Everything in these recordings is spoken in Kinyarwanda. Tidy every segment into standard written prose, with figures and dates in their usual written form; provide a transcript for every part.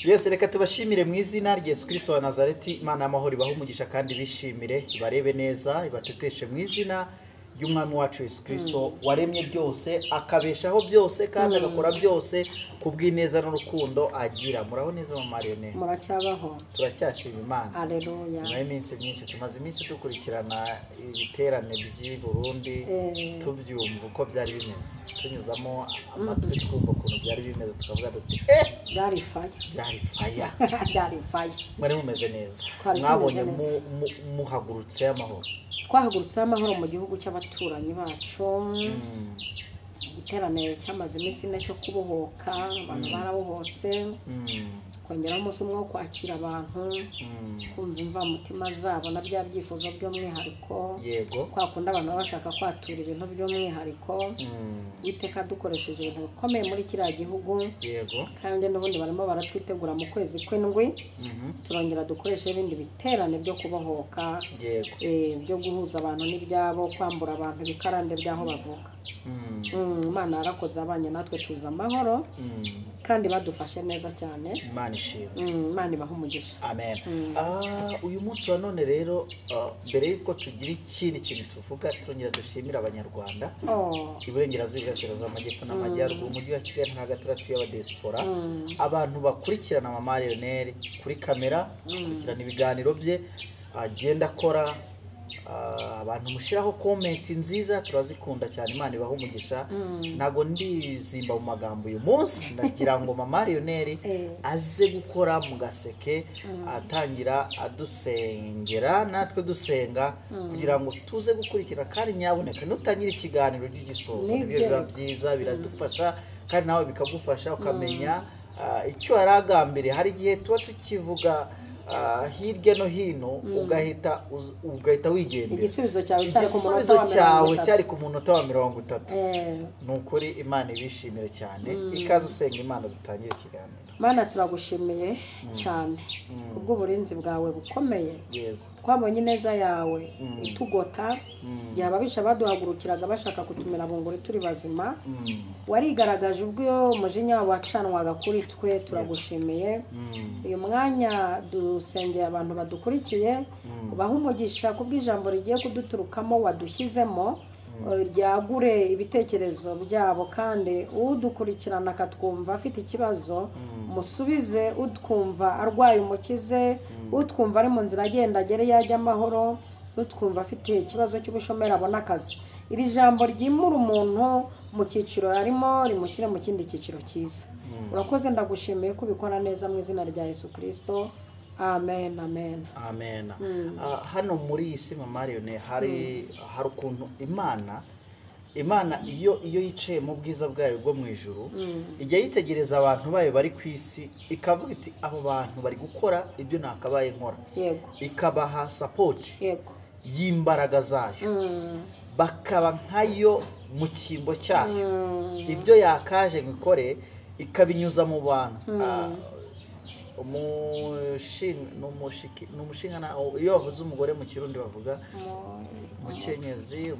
Yes, reka tubashimire mu izina rya Yesu Kristo wa Nazareti. Imana y'amahoro ibahe umugisha kandi bishimire, ibarebe neza, ibateteshe mu izina ry'Umwami wacu Yesu Kristo waremye byose, akabeshaho byose kandi agakora byose kubw'ineza n'urukundo agira. Muraho neza mama Mariyone? Muracyabaho, turacyashima Imana. Haleluya. Nyuma y'iminsi myinshi tumaze iminsi dukurikirana ibiterane by'i Burundi, tubyumva uko byari bimeze, tunyuzamo amatwi twumva ukuntu byari bimeze, tukavuga tuti byari faya, byari faya, byari faya. Mwari mumeze neza, mwabonye muhagurutse amahoro. Twahagurutse amahoro mu gihugu cy'abaturanyi bacu. Igiterane cyamaze iminsi ine cyo kubohoka, abantu barabohotse, kongeraho umunsi umwe wo kwakira abantu, kumva imvamutima zabo na bya byifuzo by'umwihariko. Yego, kwa kundi abantu baba bashaka kwatura ibintu by'umwihariko. Uwiteka dukoresheje ibintu bikomeye muri kiriya gihugu. Yego, kandi n'ubundi barimo baratwitegura mu kwezi kw'indwi, turongera dukoreshe ibindi biterane byo kubohoka. Yego, byo guhuza abantu n'ibyabo, kwambura abantu ibikarande by'aho bavuka. Imana yarakoze, abanye natwe tuza amahoro, kandi badufashe neza cyane. Imana ishimwe. Imana ibahe umugisha. Amen. Uyu munsi wa none rero, mbere yuko tugira ikindi kintu tuvuga, turongera dushimira Abanyarwanda Iburengerazuba, Iburasirazuba, Amajyepfo n'Amajyaruguru, umujyi wa Kigali, ntara gatandatu y'abadiaspora, abantu bakurikirana mama Lionel kuri kamera, bakurikirana ibiganiro bye agenda akora, abantu mushiraho comment nziza turazikunda cyane. Imana ibahe umugisha. Ntago ndizimba mu magambo uyu munsi, ndagira ngo mama Lionel aze gukora mu gaseke, atangira adusengera natwe dusenga kugira ngo tuze gukurikira. Kandi nyaboneka nutangira ikiganiro cy'igisoza, nibyo biba byiza, biradufasha kandi nawe bikagufasha ukamenya icyo yaragambiriye. Hari igihe tuba tukivuga hirya no hino, ugahita wigendera. Igisubizo cyawe cyari ku munota wa 30. Ni ukuri Imana ibishimire cyane. Ikaze usenga Imana dutangire ikiganiro. Mana, turagushimiye cyane kubw'uburinzi bwawe bukomeye. Twabonye ineza yawe itugota, igihe ababisha baduhagurukiraga bashaka kutumira bunguri turi bazima, warigaragaje ubwo umujinya wawe wacanwaga kuri twe. Turagushimiye. Uyu mwanya dusengeye abantu badukurikiye, ubahe umugisha kubw'ijambo rigiye kuduturukamo wadushyizemo, ryagure ibitekerezo byabo, kandi udukurikirana akatwumva afite ikibazo musubize, utwumva arwaye umukize, utwumva ari mu nzira agenda agere yajya amahoro, utwumva afite ikibazo cy'ubushomeri abona akazi. Iri jambo ryimura umuntu mu cyiciro arimo rimushyire mu kindi cyiciro cyiza. Urakoze, ndagushimiye ko ubikora neza mu izina rya Yesu Kristo. Amen, amen, amen. Hano muri iyi si mama Lionel, hari ukuntu Imana iyo yicaye mu bwiza bwayo bwo mu ijuru, ijya yitegereza abantu bayo bari ku isi, ikavuga iti abo bantu bari gukora ibyo nakabaye nkora. Yego, ikabaha support yego y'imbaraga zayo, bakaba nkayo mu cyimbo cyayo. Ibyo yakaje ngo ikore ikabinyuza mu bantu. Umushinga iyo bavuze umugore mu Kirundi bavuga mukenyezi,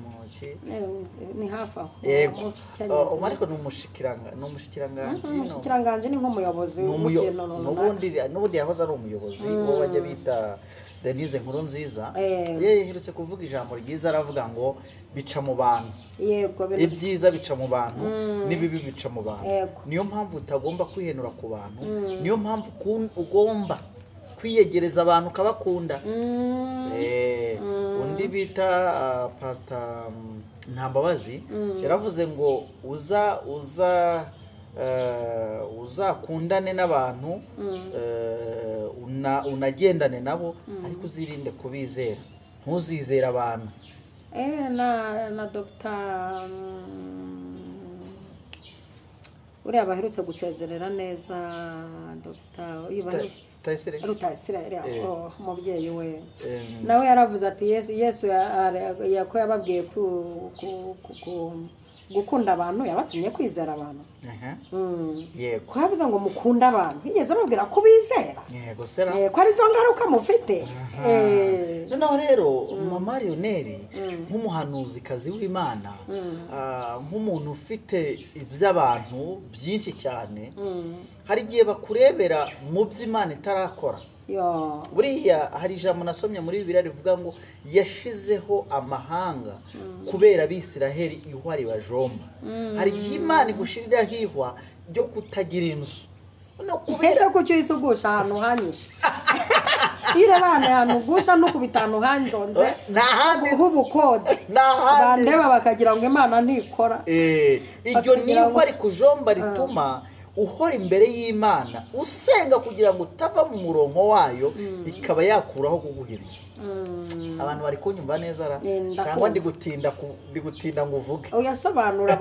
ni hafi aho. Yego, ariko ni umushikiranganji. Umushikiranganji ni nk'umuyobozi n'ubundi yahoze ari umuyobozi uwo bajya bita Denise Nkurunziza. Yeherutse kuvuga ijambo ryiza, aravuga ngo bica mu bantu. Yego, ibyiza bica mu bantu n'ibibi bica mu bantu. Niyo mpamvu utagomba kwihenura ku bantu, niyo mpamvu ugomba kwiyegereza abantu ukabakunda. Undi bita Pastor Ntambabazi yaravuze ngo uzakundane n'abantu, unagendane nabo, ariko uzirinde kubizera, ntuzizera abantu. Na Dr. uriya baherutse gusezerera neza, Dr. Rutayisire, umubyeyi we nawe yaravuze ati Yesu ko yababwiye gukunda abantu, yabatumye kwizera abantu. Yego, ko yavuze ngo mukunda abantu, yigeze ababwira ko bizera. Yego sera, ko ari zo ngaruka mufite. Noneho rero mama Lionel nk'umuhanuzikazi w'Imana, nk'umuntu ufite iby'abantu byinshi cyane, Hari igihe bakurebera mu by'Imana itarakora. Buriya hari ijambo nasomye muri Bibiliya rivuga ngo yashizeho amahanga kubera Abisiraheli ihwa ribajomba. Hari igihe Imana igushiriraho ihwa ryo kutagira inzu. No kubera ko cyo isugusha ahantu hanyishe. Ire bana ahantu gusha no kubitanu hanzonze nahandi hubukode bandeba bakagira ngo Imana ntikora. Iryo nihwa rikujomba rituma uhora imbere y'Imana usenga kugira ngo utava mu murongo wayo, ikaba yakuraho kuguhiriza. Abantu bari kunyumva neza ra cyangwa ndi gutinda ngo uvuge? Oyasobanura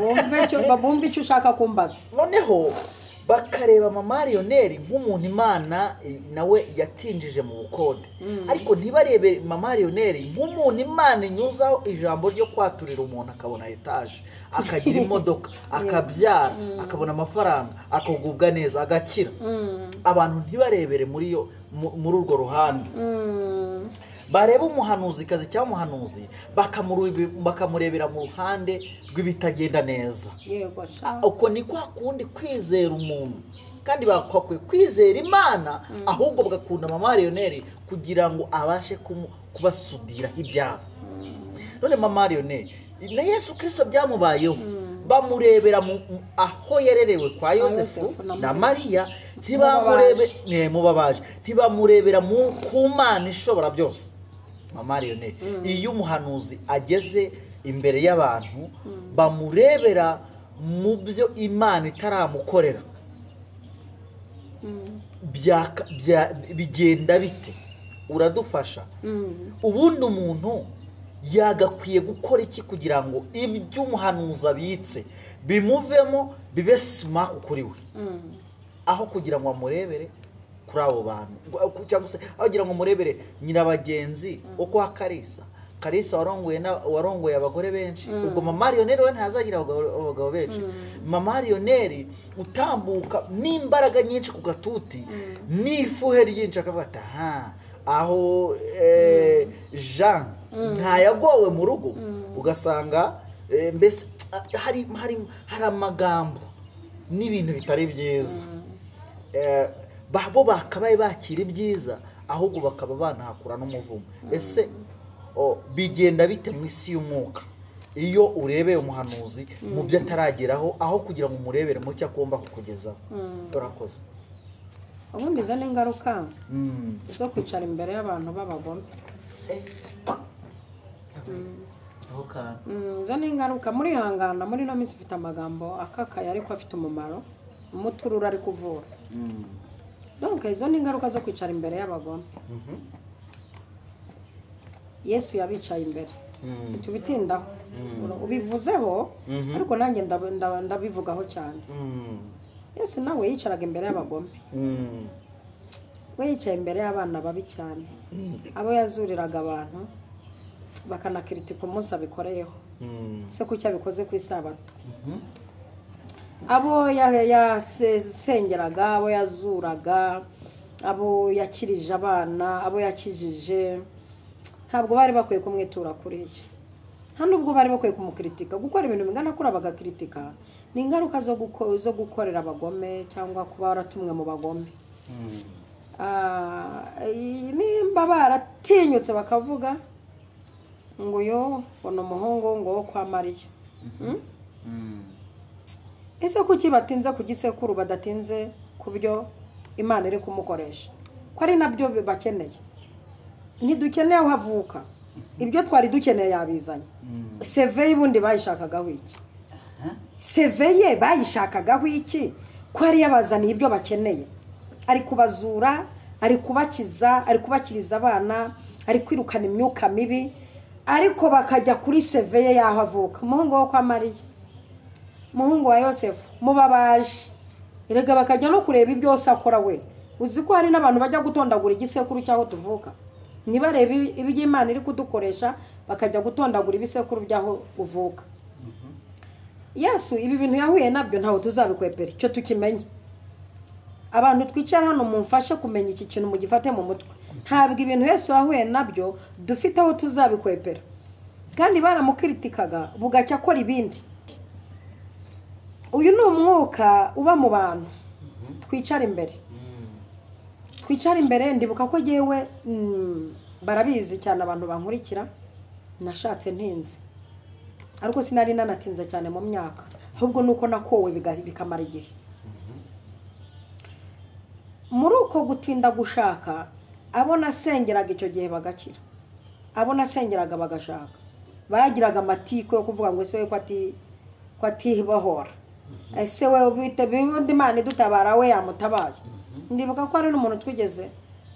bumve icyo ushaka kumbaza. Noneho bakareba mama Lionel nk'umuntu Imana nawe yatinjije mu bukode, ariko ntibarebe mama Lionel nk'umuntu Imana inyuzaho ijambo ryo kwaturira umuntu akabona etaje, akagira imodoka, akabyara, akabona amafaranga, akagubwa neza, agakira. Abantu ntibarebere muri yo muri urwo ruhande. Bareba umuhanuzikazi cyangwa umuhanuzi bakamurebera mu ruhande rw'ibitagenda neza. Yego sha. Uko ni kwa kundi kwizera umuntu, kandi bakwiye kwizera Imana, ahubwo bagakunda mama Lionel kugira ngo abashe kubasudira ibyabo. None mama Lionel na Yesu Kristo byamubayeho, bamurebera aho yarerewe kwa Yosefu na Mariya, ntibamurebemubabaje, ntibamurebera ku Mana ishobora byose. Mama Lionel, iyo umuhanuzi ageze imbere y'abantu bamurebera mu byo Imana itaramukorera, bigenda bite? Uradufasha. Ubundi umuntu yagakwiye gukora iki kugira ngo ibyo umuhanuzi abitse bimuvemo bibe sumaku kuri we, aho kugira ngo amurebere kuri abo bantu, cyangwa se aho kugira ngo murebere nyirabagenzi wo kwa Kalisa. Kalisa warongoye abagore benshi, ubwo mama Lionel we ntazagira abagabo benshi. Mama Lionel utambuka n'imbaraga nyinshi ku gatuti n'ifuhe ryinshi, akavuga ati aha aho Jean ntayagowe mu rugo, ugasanga mbese hari amagambo n'ibintu bitari byiza. Bo bakabaye bakira ibyiza, ahubwo bakaba banahakura n'umuvumo. Ese bigenda bite mu isi y'umwuka iyo urebeye umuhanuzi mu byo atarageraho, aho kugira ngo umurebere mu cyo agomba kukugezaho? Turakoze. Ubundi izo ni ingaruka zo kwicara imbere y'abantu b'abagome. Izo ni ingaruka. Muri hangana muri no minsi ifite amagambo akakaye ariko afite umumaro, umuturura ari kuvura. Donc izo ni ingaruka zo kwicara imbere y'abagome. Yesu yabicaye imbere, tubitindaho, ubivuzeho, ariko nanjye ndabivugaho cyane. Yesu nawe yicaraga imbere y'abagome, we yicaye imbere y'abana babi cyane, abo yazuriraga abantu bakanakritika umunsi abikoreyeho, se kuki abikoze ku isabato, abo yasengeraga, abo yazuraga, abo yakirije abana, abo yakijije, ntabwo bari bakwiye kumwitura kuri iki. Nta nubwo bari bakwiye kumukritika. Gukora ibintu bingana kuri abagakritika ni ingaruka zo gukorera abagome cyangwa kuba waratumwe mu bagome. Nimba baratinyutse bakavuga ngo yo bona umuhungu ngo wo kwa Mariya. Ese kuki batinze ku gisekuru badatinze ku byo Imana iri kumukoresha? Ko ari nabyo bakeneye. Ntidukeneye aho avuka, ibyo twari dukeneye yabizanye. Seve y'ubundi bayishakagaho iki? Seve ye bayishakagaho iki? Ko ari yabazaniye ibyo bakeneye. Ari kubazura, ari kubakiza, ari kubakiriza abana, ari kwirukana imyuka mibi, ariko bakajya kuri seve ye yaho avuka. Umuhungu wo kwa Mariya, umuhungu wa Yosefu, mubabaje. Erega bakajya no kureba ibyo akora we. Uzi ko hari n'abantu bajya gutondagura igisekuru cyaho tuvuka, nibarebe ibyo Imana iri kudukoresha bakajya gutondagura ibisekuru byaho uvuka. Yesu ibi bintu yahuye nabyo ntawe tuzabikwepera, icyo tukimenye. Abantu twicara hano mumfashe kumenya iki kintu mugifate mu mutwe. Ntabwo ibintu Yesu yahuye nabyo dufite aho tuzabikwepera. Kandi baramukritikaga bugacya akora ibindi. Uyu ni umwuka uba mu bantu. Twicare imbere, twicare imbere. Ndibuka ko yewe barabizi cyane abantu bankurikira, nashatse ntinze, ariko sinari nanatinze cyane mu myaka, ahubwo nuko nakowe bikamara igihe. Muri uko gutinda gushaka, abo nasengeraga icyo gihe bagakira, abo nasengeraga bagashaka, bagiraga amatiko yo kuvuga ngo ese we ko atibahora, ese we bite undi Imana idutabara we yamutabaye. Ndibuka ko hari n'umuntu twigeze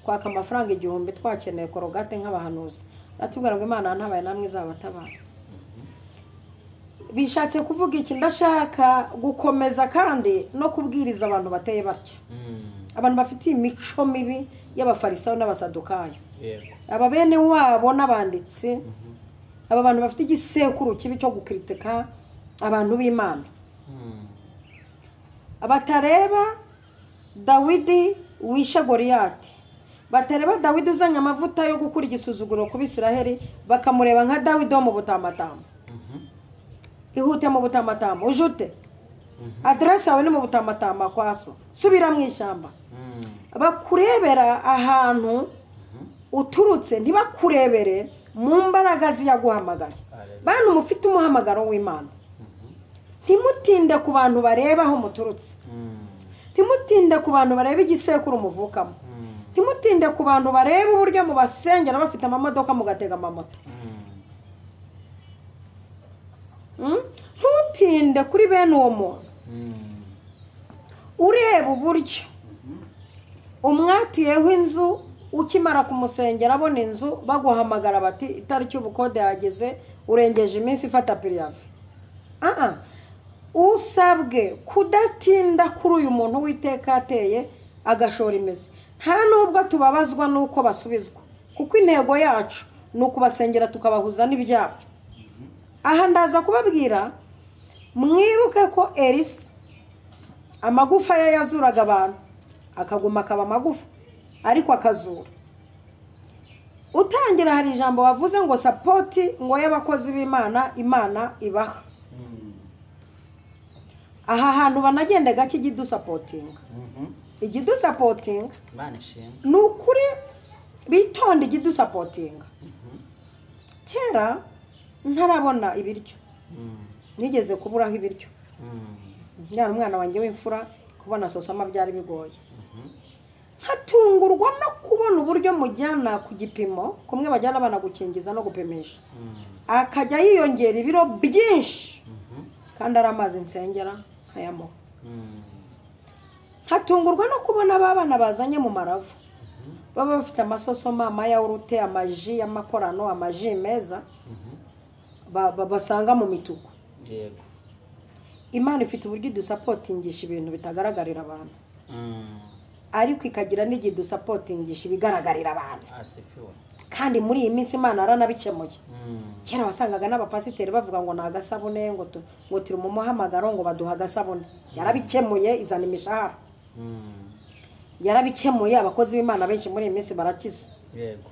kwaka amafaranga 1000 twakeneye korogate nk'abahanuzi, aratubwira ngo Imana ntabaye namwe izabatabara. Bishatse kuvuga iki? Ndashaka gukomeza kandi no kubwiriza abantu bateye batya, abantu bafite imico mibi y'abafarisayo n'abasadukayo, aba bene wabo n'abanditsi, aba bantu bafite igisekuru kibi cyo gukritika abantu b'Imana, abatareba Dawidi wishe Goliyati, batareba Dawidi uzanye amavuta yo gukura igisuzuguro ku Bisiraheli, bakamureba nka Dawidi wo mu butamatama. Ihute mu butamatama, ujute aderesi yawe ni mu butamatama kwa so, subira mu ishyamba. Bakurebera ahantu uturutse, ntibakurebere mu mbaraga ziyaguhamagaye. Bantu mufite umuhamagaro w'Imana, ntimutinde ku bantu bareba aho muturutse, ntimutinde ku bantu bareba igisekuru muvukamo, ntimutinde ku bantu bareba uburyo mubasengera bafite amamodoka mugatega amamoto. Ntutinde kuri bene uwo muntu ureba uburyo umwatiyeho inzu, ukimara kumusengera abona inzu baguhamagara bati itariki y'ubukode yageze, urengeje iminsi ifata piriyave. Usabwe kudatinda kuri uyu muntu w'iteka ateye agashora imizi. Nta nubwo tubabazwa nuko basubizwa, kuko intego yacu ni ukubasengera tukabahuza n'ibyabo. Aha ndaza kubabwira, mwibuke ko Elisa amagufa ye yazuraga abantu, akaguma akaba amagufa ariko akazura. Utangira hari ijambo wavuze ngo sapoti ngo y'abakozi b'Imana, Imana ibaha. Aha hantu banagenda gake igidusapotinga, igidusapotinga ni ukuri bitonda igidusapotinga. Kera ntarabona ibiryo, nigeze kuburaho ibiryo, njyana umwana wanjye w'imfura kubona sosoma byari bigoye, nkatungurwa no kubona uburyo mujyana ku gipimo kumwe bajyana abana gukingiza no gupimisha, akajya yiyongera ibiro byinshi kandi ari amazi nsengera nkayamuha. Nkatungurwa no kubona abana bazanye mu maravu baba bafite amasosoma, amayawurute, amaji y'amakorano, amaji meza basanga mu mituku. Imana ifite uburyo idusapotingisha ibintu bitagaragarira abantu, ariko ikagira n'igihe idusapotingisha ibigaragarira abantu. Kandi muri iyi minsi Imana yaranabikemuye. Kera wasangaga n'abapasiteri bavuga ngo ni agasabune, ngo turi mu muhamagaro ngo baduha agasabune. Yarabikemuye, izana imishahara. Yarabikemuye, abakozi b'Imana benshi muri iyi minsi barakize.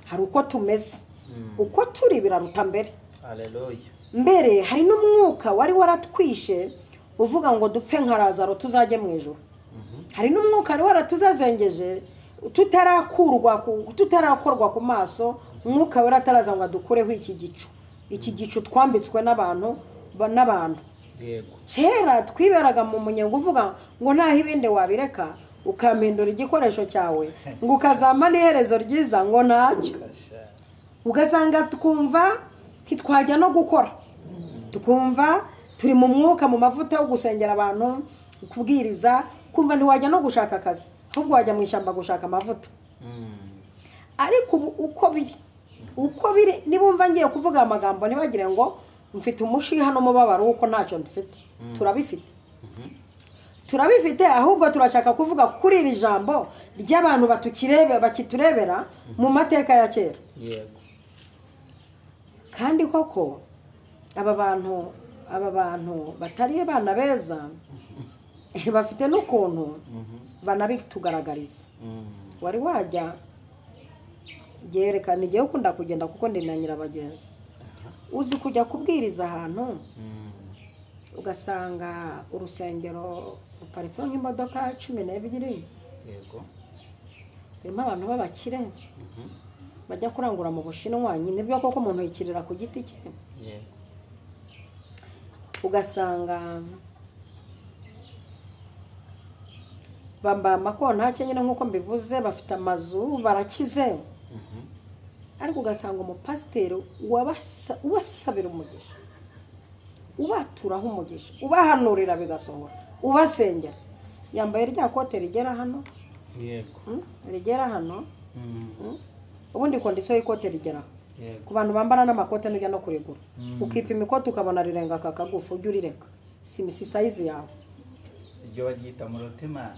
Hari uko tumeze, uko turi biraruta mbere. Mbere hari n'umwuka wari waratwishe uvuga ngo dupfe nka Lazaro tuzajye mu ijuru. Hari n'umwuka wari waratuzazengeje tutarakurwa, tutarakorwa ku maso, umwuka wera ataraza ngo adukureho iki gicu, iki gicu twambitswe n'abantu n'abantu. Kera twiberaga mu munyenga uvuga ngo ntaho ibindi wabireka ukampindura igikoresho cyawe ngo ukazampa n'iherezo ryiza ngo ntacyo. Ugasanga twumva ntitwajya no gukora, tukumva turi mu mwuka mu mavuta yo gusengera abantu, kubwiriza, kumva ntiwajya no gushaka akazi, ahubwo wajya mu ishyamba gushaka amavuta. Ariko ubu uko biri nibumva ngiye kuvuga amagambo ntibagire ngo mfite umushiha n'umubabaro uko ntacyo mfite. Turabifite, turabifite, ahubwo turashaka kuvuga kuri iri jambo ry'abantu batukirebe, bakiturebera mu mateka ya kera. Kandi koko aba bantu batari abana beza bafite n'ukuntu banabitugaragariza. Wari wajya yerekana igihe ukunda kugenda kuko ndi na nyirabagenzi, uzi kujya kubwiriza ahantu ugasanga urusengero Uparitseho nk'imodoka 12. Yego. Harimo abantu b'abakire bajya kurangura mu Bushinwa, nyine byo koko umuntu yikirira ku giti cye. Yego. Ugasanga bambaye amakontake nyine nk'uko mbivuze, bafite amazu, barakize. Ariko ugasanga umupasiteri ubasabira umugisha, ubaturaho umugisha, ubahanurira bigasohora, ubasengera, yambaye rya kote rigera hano. Yego. Rigera hano. Ubundi kondisiyo y'ikote rigera Yego. ku bantu bambara n'amakote n'ujya no kurigura, ukipima ikote ukabona rirenga aka kagufi, ujye urireka, si sayizi yawe. Iryo baryita murotemana.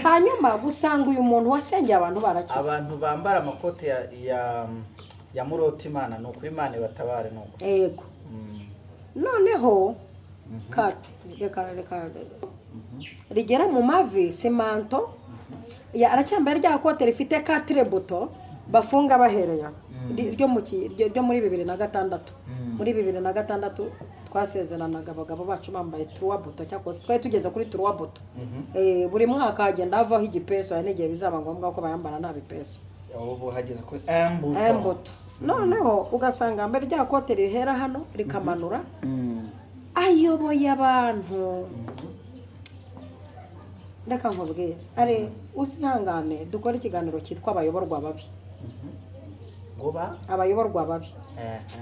Hanyuma gusanga uyu muntu wasengeye abantu barakize. Abantu bambara amakote ya murotemana ni ukuri Imana ibatabare nuko. Yego. Noneho kati reka rigera mu mavi, simanto ya aracyambaye rya kote rifite 4 buto bafunga bahereye ryo muri 2006. Muri 2006 twasezeranaga abagabo bacu bambaye 3 buto, cyakose twari tugeze kuri 3 buto. Buri mwaka hagenda havaho igipeso, hari n'igihe bizaba ngombwa ko bayambara nta bipeso. Ubu hageze kuri 1 buto. Noneho ugasanga mbere rya kote rihera hano rikamanura, ayoboye abantu. Reka nkubwire, ari uzihangane dukore ikiganiro cyitwa abayoborwa babi. Ngoba abayoborwa babi.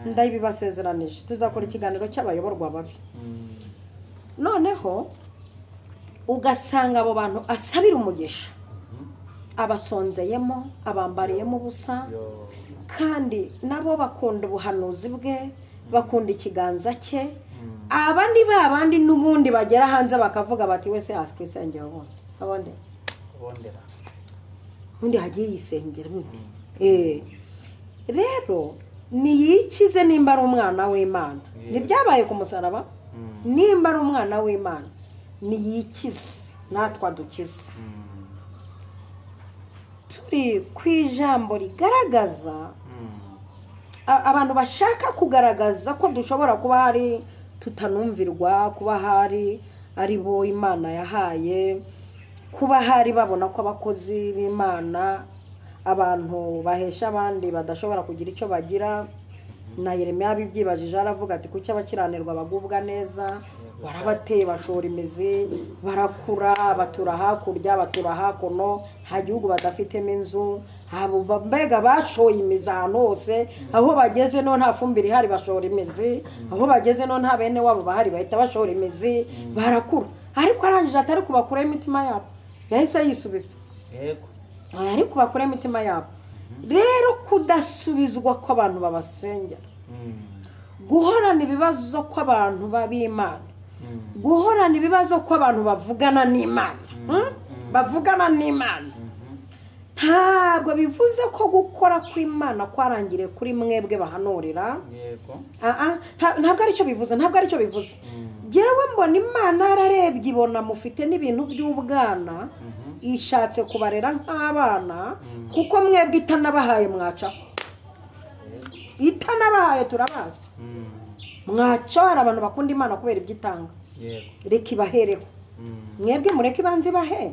Ndabibasezeranije tuzakora ikiganiro cy'abayoborwa babi. Noneho ugasanga abo bantu asabira umugisha, abasonzeyemo, abambariyemo ubusa, kandi nabo bakunda ubuhanuzi bwe, bakunda ikiganza cye. Aba ni babandi n'ubundi bagera hanze bakavuga bati wese askwisengera ubundi ubondera undi hagiye yisengera ubundi. Rero niyikize nimba ari umwana w'Imana. Nibyabaye ku musaraba, nimba ari umwana w'Imana niyikize natwa dukize. Turi ku ijambo rigaragaza abantu bashaka kugaragaza ko dushobora kuba hari tutanumvirwa, kuba hari ari bo Imana yahaye, kuba hari babona ko abakozi b'Imana abantu bahesha abandi badashobora kugira icyo bagira. Na Yeremiya abibyibajije aravuga ati kuki abakiranirwa bagubwa neza, barabateye bashora imizi, barakura, batura hakurya, batura hakuno, nta gihugu badafitemo inzu, mbega bashoye imizi ahantu hose, aho bageze no nta fumbire ihari bashora imizi, aho bageze no nta bene wabo bahari bahita bashora imizi, barakura. Ariko arangije atari kubakuraho imitima yabo, yahise yisubiza. Yego. Ariko bakuraho imitima yabo. Rero kudasubizwa kw'abantu babasengera, guhorana ibibazo kw'abantu b'Imana, guhorana ibibazo kw'abantu bavugana n'Imana, bavugana n'Imana, ntabwo bivuze ko gukora kw'Imana kwarangiriye kuri mwebwe bahanurira. Yego. Ntabwo aricyo bivuze, ntabwo aricyo bivuze. Jewe mbona Imana yararebye ibona mufite n'ibintu by'ubwana, ishatse kubarera nk'abana, kuko mwebwe itanabahaye mwacaho. Itanabahaye turabazi. Mwacaho. Hari abantu bakunda Imana kubera ibyo itanga. Yego. Reka ibahereho. Mwebwe mureke ibanze ibahe.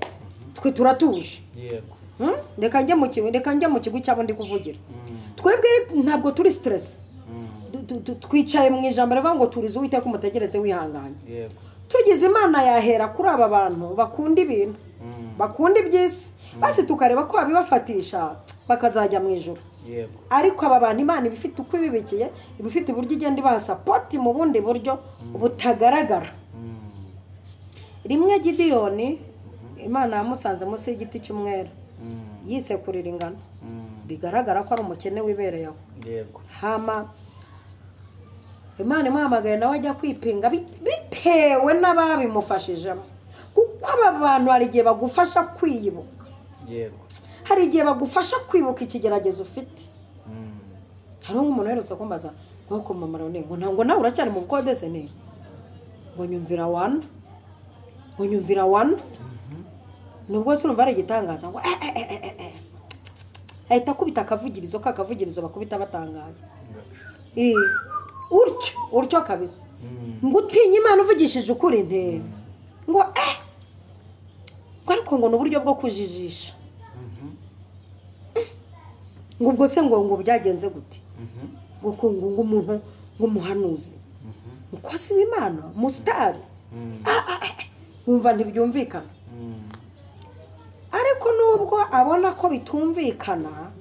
Twe turatuje. Yego. Reka njye mu kigo, reka njye mu kigo cyabo ndi kuvugira. Twebwe ntabwo turi stress. Twicaye mu ijambo rivuga ngo turize Uwiteka umutegereze wihanganye. Yego. Tugize Imana yahera kuri aba bantu bakunda ibintu, bakunda iby'isi, basi tukareba ko babibafatisha bakazajya mu ijuru. Yego. Ariko aba bantu Imana ibifite uko ibibikiye, ibifite uburyo igenda ibaha support mu bundi buryo butagaragara. Rimwe Gidiyoni Imana yamusanze munsi y'igiti cy'umwera, yisekurira ingano, bigaragara ko ari umukene wibereye aho. Yego. Hama Imana imuhamagaye nawe ajya kwipinga bitewe n'ababimufashijemo, kuko aba bantu hari igihe bagufasha kwiyibuka. Yego. Hari igihe bagufasha kwibuka ikigeragezo ufite. Hari umuntu uherutse kumbaza ngo ko mama Leone ngo ntabwo nawe uracyari mu bukodese ne, ngo nyumvira wana, ngo nyumvira wana, nubwo urumva ari igitangaza ngo ahita akubita akavugirizo kakavugirizo bakubita batangaye. Utyo utyo kabisa. Ngo utinye Imana uvugishije ukuri nte. Ngo ngo ariko ngo n'uburyo bwo kujijisha. Ngo ubwo se ngo byagenze gute? Ngo ngo umuntu ngo muhanuzi. Mukozi w'Imana, mustari. Wumva ntibyumvikana. Ariko nubwo abona ko bitumvikana,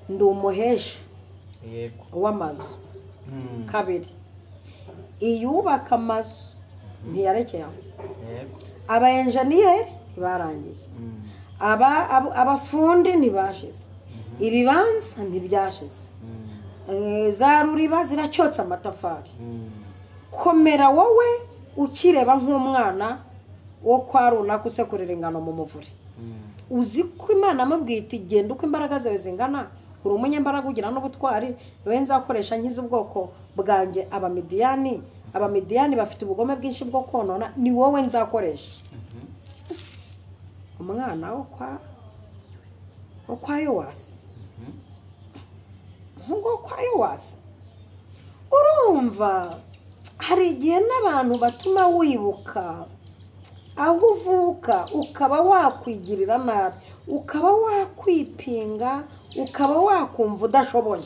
ndi umuhesha yego w'amazu. Kabiri, iyubaka amazu ntiyarekeye aho. Yego. Aba enjeniyeri ntibarangiye, abafundi ntibashize, ibibanza ntibyashize, za ruriba ziracyotsa amatafari. Komera wowe ukireba nk'umwana wo kwa runaka usekurira ingano mu muvure. Uzi ko Imana amubwiye iti genda uko imbaraga zawe zingana, uri umunyembaraga ugira n'ubutwari, wowe nzakoresha nkiza ubwoko bwanjye Abamidiyani. Abamidiyani bafite ubugome bwinshi bwo konona, ni wowe nzakoresha. Umwana wo kwa Yowasi, umuhungu wo kwa Yowasi. Urumva hari igihe n'abantu batuma wibuka aho uvuka, ukaba wakwigirira nabi, ukaba wakwipinga, ukaba wakumva udashoboye.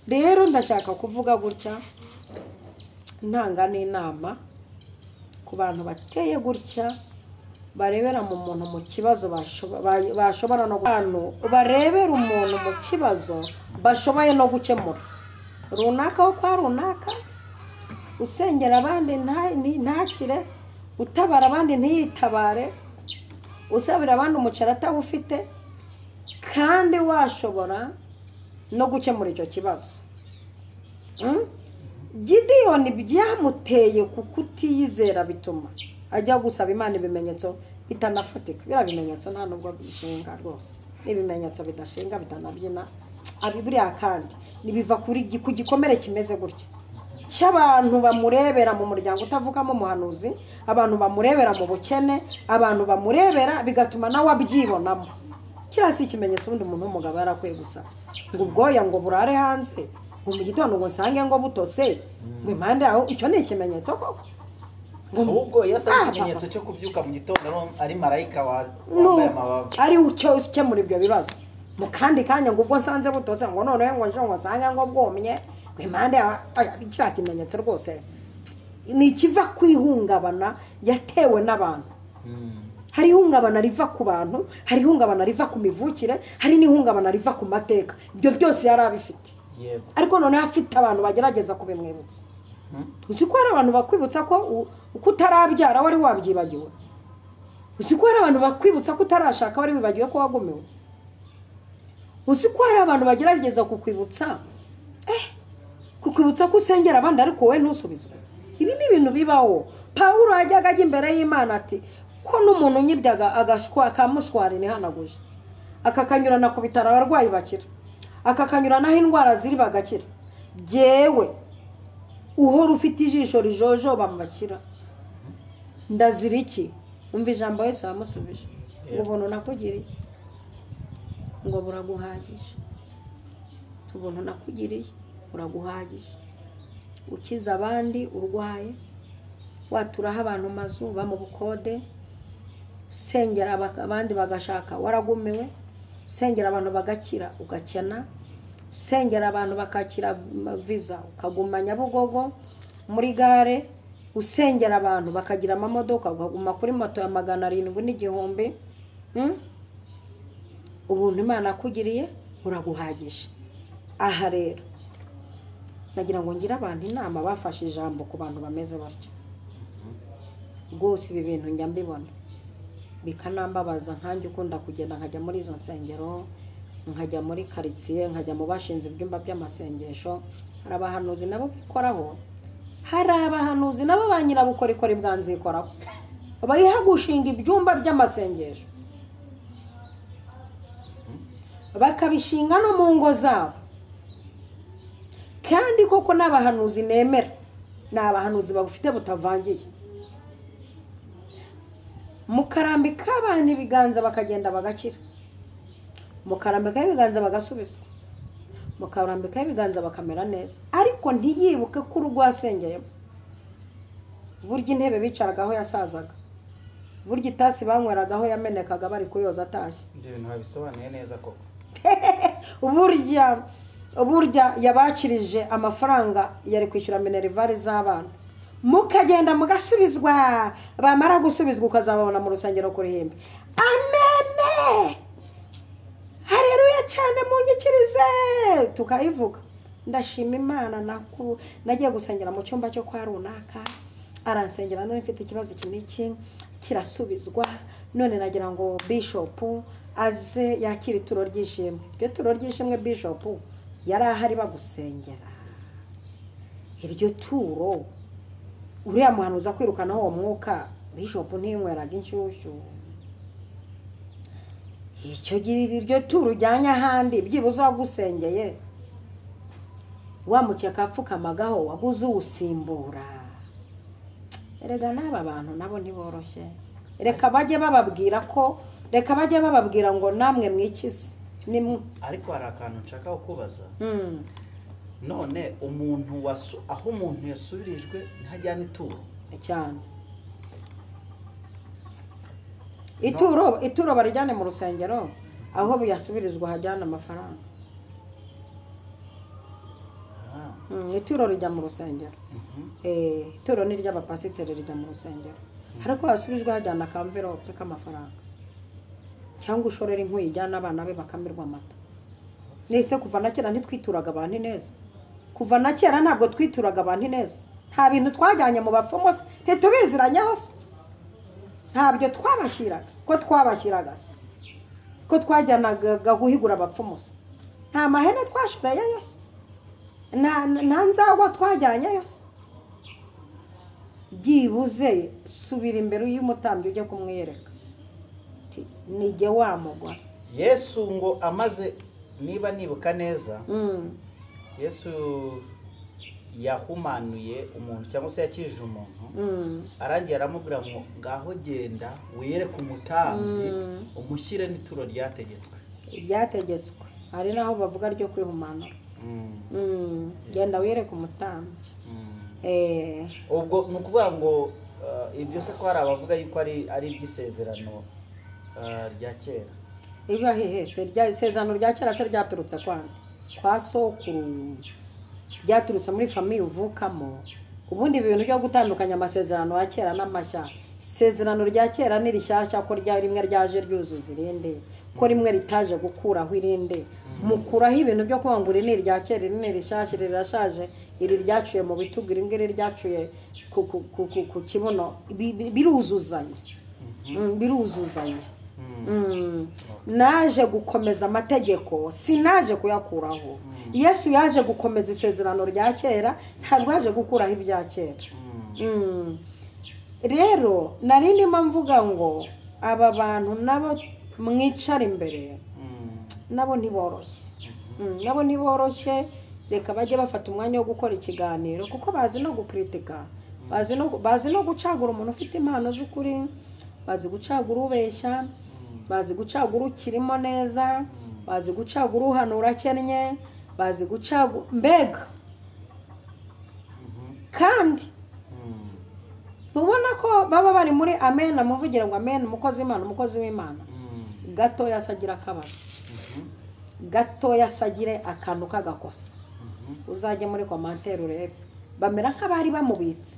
Rero ndashaka kuvuga gutya, ntanga n'inama ku bantu bateye gutya, barebera mu muntu mu kibazo bashobora no barebera umuntu mu kibazo bashoboye no gukemura. Runaka wo kwa runaka, usengera abandi ntakire, utabara abandi ntiyitabare, usabira abandi umuceri atawufite, kandi washobora no gukemura icyo kibazo. Gideyoni byamuteye kukutiyizera bituma ajya gusaba Imana ibimenyetso bitanafatika. Biriya bimenyetso nta nubwo bishinga rwose, ibimenyetso bidashinga bitanabyina. Buriya kandi nibiva ku gikomere kimeze gutya cy'abantu bamurebera mu muryango utavugamo umuhanuzi, abantu bamurebera mu bukene, abantu bamurebera bigatuma nawe abyibonamo. Kiriya si ikimenyetso ubundi umuntu w'umugabo yarakwiye gusaba ngo ubwoya ngo burare hanze, ngo mu gitondo ngo nsange ngo butose, ngo impande yaho. Icyo ni ikimenyetso koko? Ahubwo iyo asaba ikimenyetso cyo kubyuka mu gitondo ari marayika wambaye amababa, ari cyo ukemura ibyo bibazo. Mu kandi kanya ngo ubwo nsanze butose, ngo noneho ngo nje ngo nsange ngo bwomye, ngo impande yaho. Kiriya kimenyetso rwose ni ikiva ku ihungabana yatewe n'abantu. Hari ihungabana riva ku bantu, hari ihungabana riva ku mivukire, hari n'ihungabana riva ku mateka. Ibyo byose yari abifite. Ariko noneho afite abantu bagerageza kubimwibutsa. Uzi ko hari abantu bakwibutsa ko uko utarabyara wari wabyibagiwe. Uzi ko hari abantu bakwibutsa ko utarashaka wari wibagiwe ko wagumiwe. Uzi ko hari abantu bagerageza kukwibutsa kukwibutsa ko usengera abandi ariko wowe ntusubizwe. Ibi ni ibintu bibaho. Pawulo yajyaga ajya imbere y'Imana ati ko n'umuntu unyibyaga agashwa akamushwara nihanaguje, akakanyurana ku bitaro abarwayi bakira, akakanyuranaho indwara ziri bagakira, jyewe uhora ufite ijisho rijojoba mu bakira ndazira iki? Umva ijambo Yesu yamusubije, ngo ubuntu nakugiriye ngo buraguhagije, ubuntu nakugiriye buraguhagije. Ukiza abandi urwaye, waturaho abantu mazu ba mu bukode, usengera abandi bagashaka waragumiwe, usengera abantu bagakira ugakena, usengera abantu bakakira visa ukaguma Nyabugogo muri gare, usengera abantu bakagira amamodoka ukaguma kuri moto ya 700 n'igihumbi. Ubuntu Imana akugiriye buraguhagije. Aha rero nagira ngo ngire abantu inama bafashe ijambo ku bantu bameze batyo. Rwose ibi bintu njya mbibona bikanambabaza, nkanjye ukunda kugenda nkajya muri izo nsengero, nkajya muri karitsiye, nkajya mu bashinze ibyumba by'amasengesho. Hari abahanuzi nabo bikoraho, hari abahanuzi nabo ba nyirabukorikori bwa nzikoraho, bayiha gushinga ibyumba by'amasengesho, bakabishinga no mu ngo zabo. Kandi koko n'abahanuzi nemera ni abahanuzi babufite butavangiye. Mukarambika abantu ibiganza bakagenda bagakira, mukarambika ibiganza bagasubizwa, Mukarambikaho ibiganza bakamera neza, ariko ntiyibuke ko urugo wasengeyemo. Burya intebe bicaragaho yasazaga, burya itasi banyweragaho yamenekaga bari kuyoza atashye. Ibyo bintu babisobanuye neza koko. Burya yabakirije amafaranga yari kwishyura minerivare z'abana, mukagenda mugasubizwa, bamara gusubizwa ukazababona mu rusengero ku ruhimbi. Amene, hareruya cyane, munyikirize tukayivuga. Ndashima Imana, nagiye gusengera mu cyumba cyo kwa runaka, aransengera none mfite ikibazo iki n'iki kirasubizwa, none nagira ngo bishop aze yakira ituro ry'ishimwe. Iryo turo ry'ishimwe bishop yari ahari bagusengera iryo turo, uriya muhanuzi akwirukanaho uwo mwuka, bishop ntiyinyweraga inshyushyu. Icyo gihe iryo turo ujyanye ahandi, byibuze uwagusengeye wamukeka apfukamagaho, waguze uwusimbura. Erega n'aba bantu nabo ntiboroshye. Reka bajye bababwira ko, reka bajye bababwira ngo namwe mwikize. Ariko hari akantu nshaka kukubaza. None umuntu aho umuntu yasubirijwe ntajyana ituro cyane. Ituro barijyane mu rusengero, aho yasubirizwa hajyana amafaranga. Ituro rijya mu rusengero. Ituro ni ry'abapasiteri rijya mu rusengero. Ariko yasubijwe hajyana akamverope k'amafaranga, cyangwa ushorera inkuyi ijyana abana be bakamirwa amata. Nese kuva na kera ntitwituraga abantu neza. Kuva na kera ntabwo twituraga abantu neza. Nta bintu twajyanye mu bapfumu, ntitubiziranye hose. Ntabyo twabashyiraga, ko twabashyiraga se, ko twajyanaga guhigura abapfumu se. Nta mahene twashoreye yose, nta nzagwa twajyanye yose. Byibuze subira imbere y'umutambyi ujye kumwereka nijye wa mugore. Yesu ngo amaze, niba nibuka neza, Yesu yahumanuye umuntu cyangwa se yakijije umuntu, arangiye aramubwira ngo ngaho genda wiyereke umutambyi umushyire n'ituro ryategetswe. Ryategetswe hari naho bavuga ryo kwihumanura. Genda wiyereke umutambyi. Ubwo ni ukuvuga ngo ibyo se ko hari abavuga yuko ari iby'isezerano rya kera. Iba hehe se isezerano rya kera se ryaturutse kwa sokuru, ryaturutse muri famiye uvukamo. Ubundi ibintu byo gutandukanya amasezerano ya kera n'amashya, isezerano rya kera ni rishyashya ko rya rimwe ryaje ryuzuza irindi, ko rimwe ritaje gukuraho irindi. Mukuraho ibintu byo kuvuga ngo iri ni irya kera, iri ni rishyashya, iri rirashaje, iri ryacuye mu bitugu, iri ngiri ryacuye ku kibuno. Biruzuzanya, biruzuzanya. Naje gukomeza amategeko, sinaje kuyakuraho. Yesu yaje gukomeza isezerano rya kera, ntabwo yaje gukuraho ibya kera. Rero nari ndimo mvuga ngo aba bantu nabo mwicara imbere nabo ntiboroshye. Nabo ntiboroshye. Reka bajye bafata umwanya wo gukora ikiganiro, kuko bazi no gukritika, bazi no gucagura umuntu ufite impano z'ukuri, bazi gucagura ubeshya, bazi gucagura ukirimo neza, bazi gucagura uhanura akennye, bazi gucagura mbega. Kandi ntubona ko baba bari muri amen, amuvugira ngo amen, umukozi w'Imana, umukozi w'Imana. Gatoya asagira akabazo, gatoya asagire akantu k'agakosa. Uzajye muri commentaire urebe, bamera nk'abari bamubitse,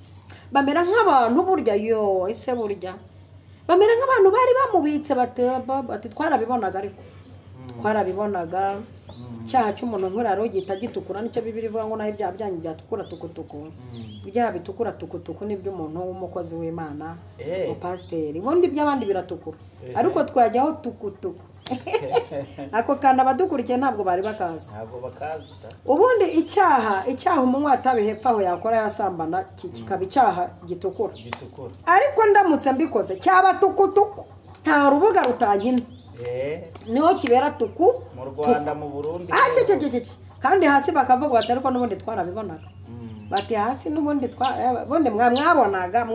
bamera nk'abantu burya yo ese burya bamera nk'abantu bari bamubitse, bati twarabibonaga, ariko twarabibonaga. Icyaha cy'umuntu nkuraro gihita gitukura, nicyo Bibiliya ivuga ngo naho ibyaha byanyu byatukura tukutuku. Ibyaha bitukura tukutuku nibyo umuntu w'umukozi w'Imana, umupasiteri. Ubundi iby'abandi biratukura, ariko twajyaho tukutuku. Ako kana abadukurikiye ntabwo bari bakazi. Ntabwo bakazi. Ubundi icyaha umunywa atabi hepfo aho yakora yasambana kikaba icyaha gitukura. Ariko ndamutse mbikoze cyaba tukutuku, nta rubuga rutanyina. Niho kibera tuku mu Rwanda, mu Burundi. Kandi hasi bakavuga bati ariko n'ubundi twarabibonaga. Bati hasi n'ubundi mwabonaga.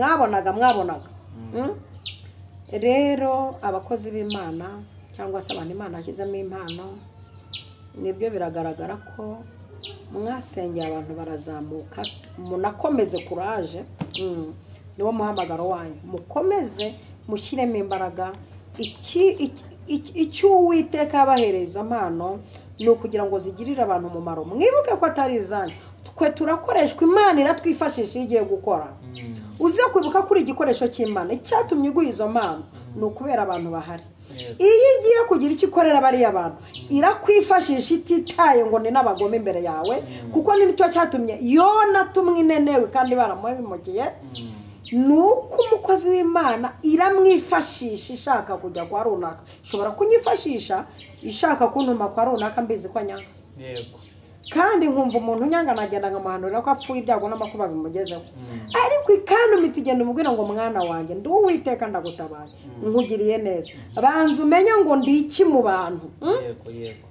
Rero abakozi b'Imana cyangwa se abantu Imana yashyizemo impano, Nibyo biragaragara ko mwasengeye abantu barazamuka, munakomeze kuraje. Niwo muhamagaro wanyu, mukomeze mushyiremo imbaraga. Icyo Uwiteka yabahereza impano ni ukugira ngo zigirire abantu umumaro. Mwibuke ko atari izanyu, twe turakoreshwa, Imana iratwifashisha iyo igiye gukora. Uze kwibuka kuri igikoresho cy'Imana, icyatumye iguha izo mpano ni ukubera abantu bahari. Iyo igiye kugira icyo ikorera bariya bantu irakwifashisha ititaye ngo ni n'abagome imbere yawe, kuko nicyo cyatumye Yona tumwe inenewe kandi baramuhemukiye. Ni uko umukozi w'Imana iramwifashisha ishaka kujya kwa runaka, ishobora kunyifashisha ishaka kuntuma kwa runaka mbizi ko anyanga. Yego. Kandi nkumva umuntu unyanga nagenda nkamuhanurira ko apfuye ibyago n'amakuba bimugezeho. Ariko ikantuma igenda umubwira ngo mwana wanjye ndi Uwiteka ndagutabaye, nkugiriye neza, banza umenye ngo ndi iki mu bantu. Yego, yego.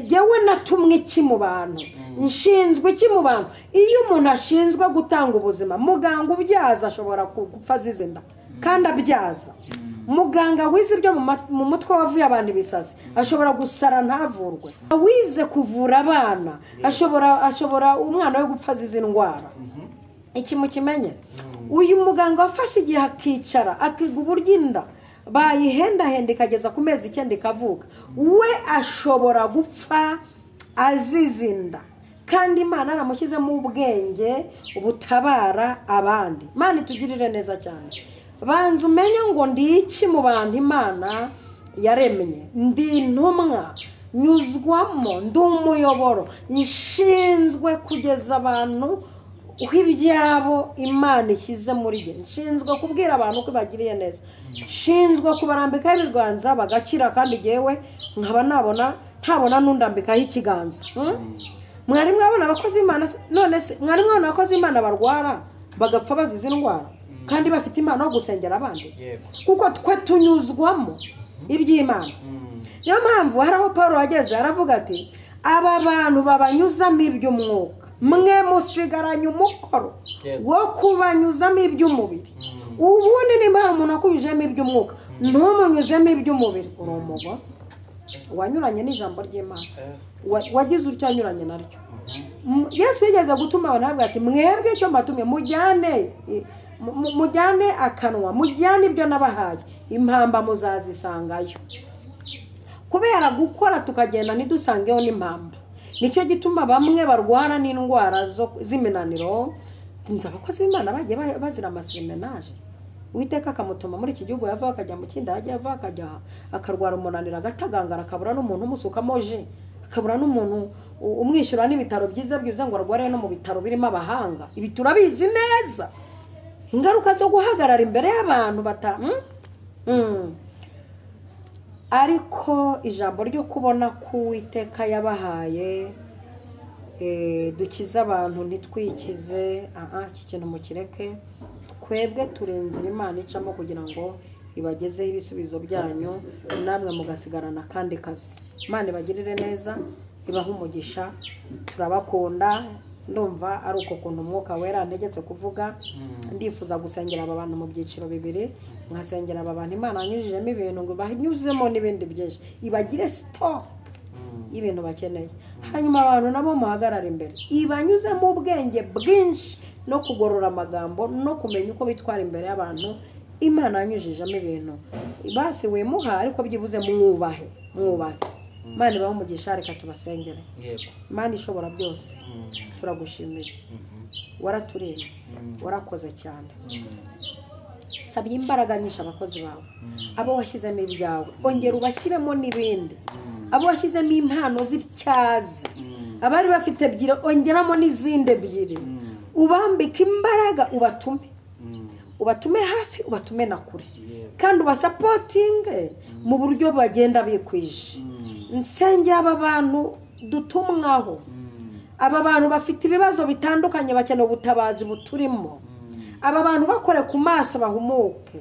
Jyewe natumwe iki mu bantu, nshinzwe iki mu bantu. Iyo umuntu ashinzwe gutanga ubuzima, muganga ubyaza ashobora gupfa azize inda kandi abyaza. Muganga wize ibyo mu mutwe wavuye abantu ibisazi ashobora gusara ntavurwe. Wize kuvura abana ashobora umwana we gupfa azize indwara. Iki mukimenye, uyu muganga wafashe igihe akicara akiga uburyo inda bayihendahenda ikageza ku mezi 9 ikavuka, we ashobora gupfa azize inda kandi Imana yaramushyizemo ubwenge butabara abandi. Imana itugirire neza cyane. Banza umenye ngo ndi iki mu bantu Imana yaremye, ndi intumwa nyuzwamo, ndi umuyoboro, nshinzwe kugeza abantu ibyabo Imana ishyize muri jye, nshinzwe kubwira abantu ko ibagiriye neza, nshinzwe kubarambikaho ibiganza bagakira, kandi jyewe nkaba nabona ntabona n'undambikaho ikiganza. Mwari mwabona abakozi b'Imana none se mwari mwabona abakozi b'Imana barwara bagapfa bazize indwara kandi bafite impano yo gusengera abandi? Kuko twe tunyuzwamo iby'Imana. Niyo mpamvu hari aho Paul yageze aravuga ati aba bantu babanyuzamo iby'umwuka, mwe musigaranye umukoro wo kubanyuzamo iby'umubiri. Ubundi nimba hari umuntu akunyujemo iby'umwuka ntumunyuzemo iby'umubiri, uri umugore wanyuranye n'ijambo ry'Imana, wagize utyo anyuranye naryo. Yesu yigeze gutuma abantu avuga ati mwebwe icyo mbatumye mujyane akanwa, mujyane ibyo nabahaye, impamba muzazisangayo. Kubera gukora tukagenda ntidusangeho n'impamba, nicyo gituma bamwe barwara n'indwara z'iminaniro. Nzi abakozi b'Imana bagiye bazira amasirimenaje, Uwiteka akamutuma muri iki gihugu yava akajya mu kindi, ajya ava akajya akarwara umunaniro agatagangara, akabura n'umuntu umusukamo ji, akabura n'umuntu umwishyura n'ibitaro byiza byiza ngo arware no mu bitaro birimo abahanga. Ibi turabizi neza, ingaruka zo guhagarara imbere y'abantu bata. Ariko ijambo ryo kubona ko Uwiteka yabahaye dukize abantu ntitwikize, iki kintu mukireke, twebwe turenze Imana icamo kugira ngo ibagezeho ibisubizo byanyu, namwe mugasigarana kandi kazi. Imana ibagirire neza, ibahe umugisha, turabakunda. Ndumva ari uko kuntu Umwuka Wera ntegetse kuvuga. Ndifuza gusengera aba bantu mu byiciro bibiri, nkasengera aba bantu Imana yanyujijemo ibintu ngo banyuzemo n'ibindi byinshi, ibagire stock y'ibintu bakeneye. Hanyuma abantu nabo muhagarara imbere, ibanyuzemo ubwenge bwinshi no kugorora amagambo no kumenya uko bitwara imbere y'abantu. Imana yanyujijemo ibintu, basi wimuha ariko byibuze mwubahe, mwubahe. Imana ibahe umugisha, reka tubasengere. Imana ishobora byose, turagushimiye, waraturinze, warakoze cyane. Sabye imbaraga nyinshi abakozi bawe, abo washyizemo ibyawe ongera ubashyiremo n'ibindi, abo washyizemo impano z'ityazi, abari bafite ebyiri ongeramo n'izindi ebyiri, ubambike imbaraga, ubatume, ubatume hafi, ubatume na kure, kandi ubasapotinge mu buryo bagenda bikwije. Nsenge aba bantu dutumwaho, aba bantu bafite ibibazo bitandukanye bakeneye ubutabazi buturimo, aba bantu bakore ku maso bahumuke,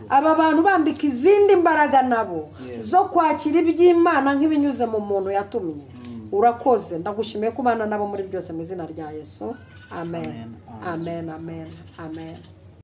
aba bantu bambika izindi mbaraga nabo zo kwakira iby'Imana nk'ibinyuze mu muntu yatumye. Urakoze, ndagushimiye kubana nabo muri byose mu izina rya Yesu. Amen, amen, amen, amen.